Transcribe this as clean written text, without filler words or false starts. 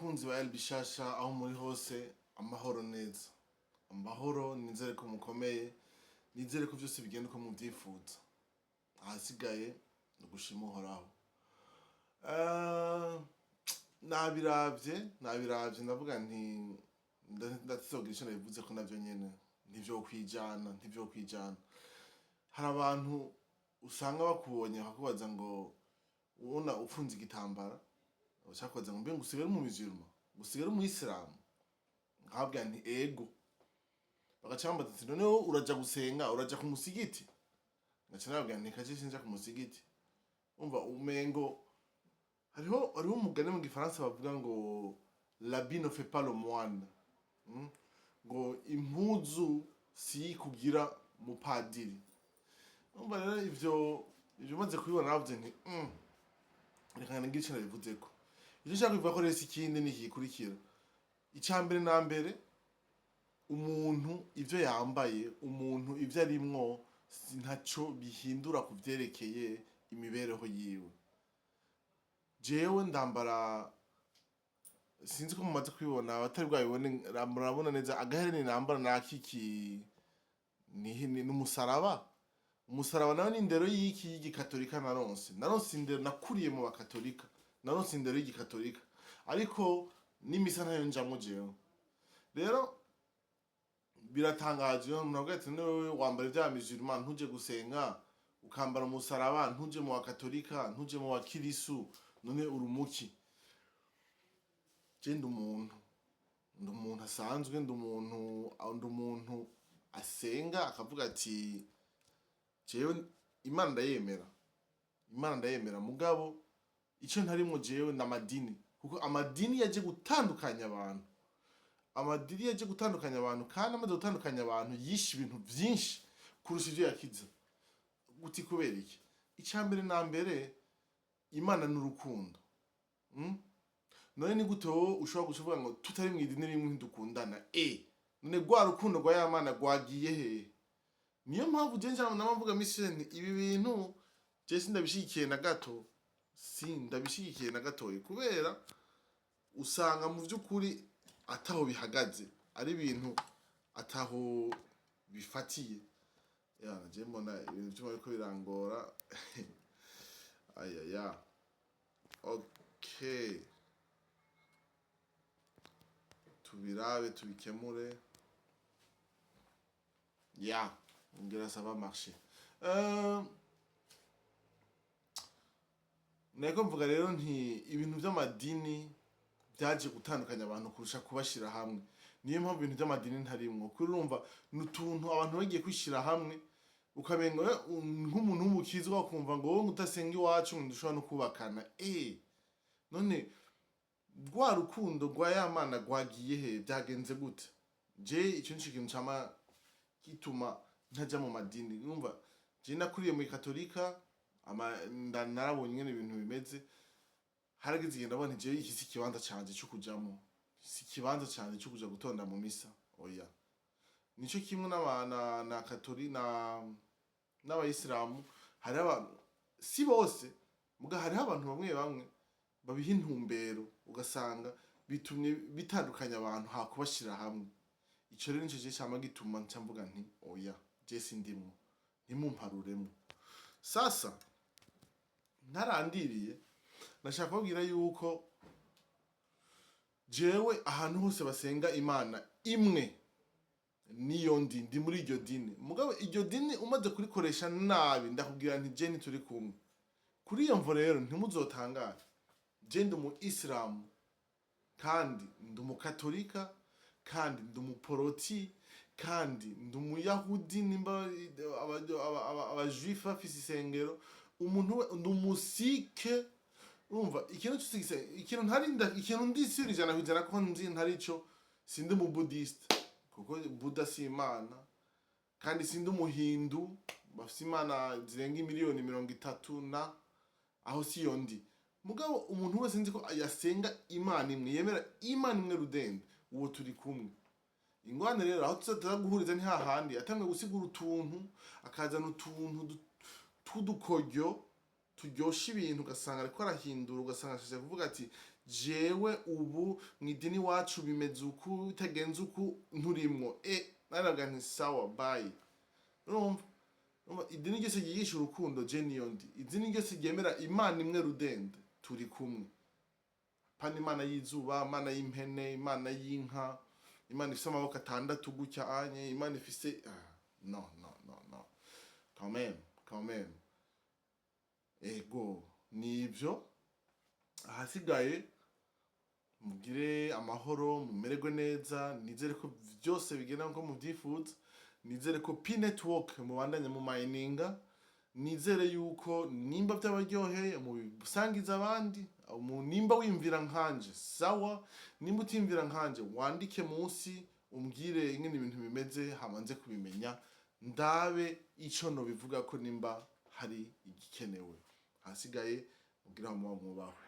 Abakunzi ba El Bishasha, aho muri hose, amahoro neza, amahoro. Nizere ko mukomeye, nizere ko byose bigenda uko mubyifuza. Ahasigaye ni ugushima Uhoraho. Nabiravye ndavuga nti ndatizogira ico nabivuze ko navyo nyene ntivyo kwijana, ntivyo kwijana. Hari abantu usanga bakubonye bakakubaza ngo ubona ufunze igitambara, bashaka kubaza ngo mbe ngo usigare mu musulman, ngo usigare umuyisilamu? Nkababwira nti ego. Bagaca bambaza ati: "Noneho uraja gusenga, uraja ku musigiti?" Ngaca nababwira nti kaje sinja ku musigiti. Umva, umengo hariho umugani mu Gifaransa bavuga ngo "L'habit ne fait pas le moine", Ngo impuzu si kugira mupadiri. Umva rero, ivyo maze kubibona navuze nti reka ngire ico nabivuzeko. Icyo nshaka kubivuga ko rero si ikindi, ni iki gikurikira. Icya mbere na mbere, umuntu ivyo yambaye, umuntu ivyo arimwo, ntaco bihindura ku vyerekeye imibereho yiwe. Jewe ndambara, sinzi ko mumaze kubibona, abatari bwabibone murabona neza agahereni nambara nakiki ni n'umusaraba. Umusaraba nawe ni indero y'iki? Y'igikatolika. Naronse indero, nakuriye mu bakatolika, naronse indero y'igikatolika, ariko n'imisa ntayo njamwo jewe. Rero biratangaje, umuntu avuga ati: "Niwe wambara ibya musulman, ntuje gusenga, ukambara umusaraba, ntuje mu bakatolika, ntuje mu bakirisu, none uri umuki?" Je ndi umuntu, ndi umuntu asanzwe, ndi umuntu asenga, akavuga ati: "Jewe Imana ndayemera, Imana ndayemera." Mugabo icyo ntarimwo jewe ni amadini, kuko amadini yaje gutandukanya abantu. Amadini yaje gutandukanya abantu, kandi amaze gutandukanya abantu yishe ibintu byinshi kurusha ibyo yakiza. Guti kubera iki? Icya mbere na mbere, Imana ni urukundo. None ni gute wowe ushobora guca uvuga ngo tutari mu idini rimwe ntidukundana? None rwa rukundo rwa ya Mana rwagiye hehe? Niyo mpamvu je njana mvuga misi nti ibi bintu je sindabishigikiye na gato, sindabishigikiye na gatoyi, kubera usanga mu by'ukuri ataho bihagaze, ari ibintu ataho bifatiye. Ya, je mbona ibintu vyuma biriko birangora. Ayaya, okay, tubirabe tubikemure. Ya, ngira ça va marcher. Niko mvuga rero nti ibintu by'amadini byaje gutandukanya abantu kurusha kubashyira hamwe. Niyo mpamvu ibintu by'amadini ntarimwo, kuri urumva ni utuntu abantu bagiye kwishyira hamwe, ukamenga nk'umuntu w'umukizwa ukumva ngo wowe utasenga iwacu ngo ndushobora no kubakana. None rwa rukundo rwa ya Mana rwagiye he? Byagenze gute? Je icyo nico kintu cama gituma ntaja mu madini. Urumva, je nakuriye muri katolika, narabonye ingene ibintu bimeze. Harageze igihe ndabona nti jewe iki si ikibanza canje co kujamwo, si ikibanza canje co kuja gutonda mu misa, oya. Nico kimwe n'aba na katori na n'abayisilamu. Hariho abantu, si bose muga, hariho abantu bamwe bamwe babiha intumbero, ugasanga bitumye bitandukanya abantu hakubashira hamwe. Ico rero nico je cama gituma nca mvuga nti oya, je sindimwo, ntimumparuremwo. Sasa ntarandiriye, nashaka kubabwira yuko jewe ahantu hose basenga Imana imwe niyo ndi muri iryo dini. Mugabo iryo dini umaze kurikoresha nabi, ndakubwira nti je ntituri kumwe. Kuri iyo mvo rero ntimuzotangare, je ndi umu isilamu, kandi ndi umukatolika, kandi ndi umuporoti, kandi ndi umuyahudi nimba abajuifu bafise isengero. Umuntu we ndi umusike. Urumva, ikintu cyose ikintu ntari ikintu ndisubira 100% ko nzi ntari cyo, sindi umu bouddhiste, kuko Buda si Imana, kandi sindi umuhindu bafise imana zirenga miliyoni 30, na aho siyo ndi. Mugabo umuntu wese nzi ko yasenga Imana imwe, yemera Imana imwe rudende, uwo turi kumwe. Ingwane rero aho tuza guhuriza ni hahandi atangiye gusigura utuntu, akazana utuntu tw'udukoryo. turyosha ibintu, ugasanga ariko arahindura, ugasanga ashatse kuvuga ati: "Jewe ubu mu idini iwacu bimeze uku, bitagenze uku nturimwo." Naravuga nti: "Sawa, bye." Urumva, idini ryose ryigisha urukundo, je niyo ndi. Idini ryose ryemera Imana imwe rudende, turi kumwe. Pana imana y'izuba, imana y'impene, imana y'inka, imana ifise amaboko atandatu gutya anye, imana ifise, ah, no, no, no, no, quand même, quand même. Ego, nivyo. Ahasigaye mugire amahoro, mumererwe neza. Nizere ko byose bigenda nko mubyifuza. Nizere ko P Network mubandanya mu mininga. Nizere yuko nimba byabaryoheye mubisangiza abandi. Nimba wiyumvira nkanje, sawa. Nimba utimvira nkanje, wandike munsi umbwire ingene ibintu bimeze, hamanze kubimenya, ndabe ico nobivuga ko nimba hari igikenewe. Hasigaye mugire aho muba mwubahwe.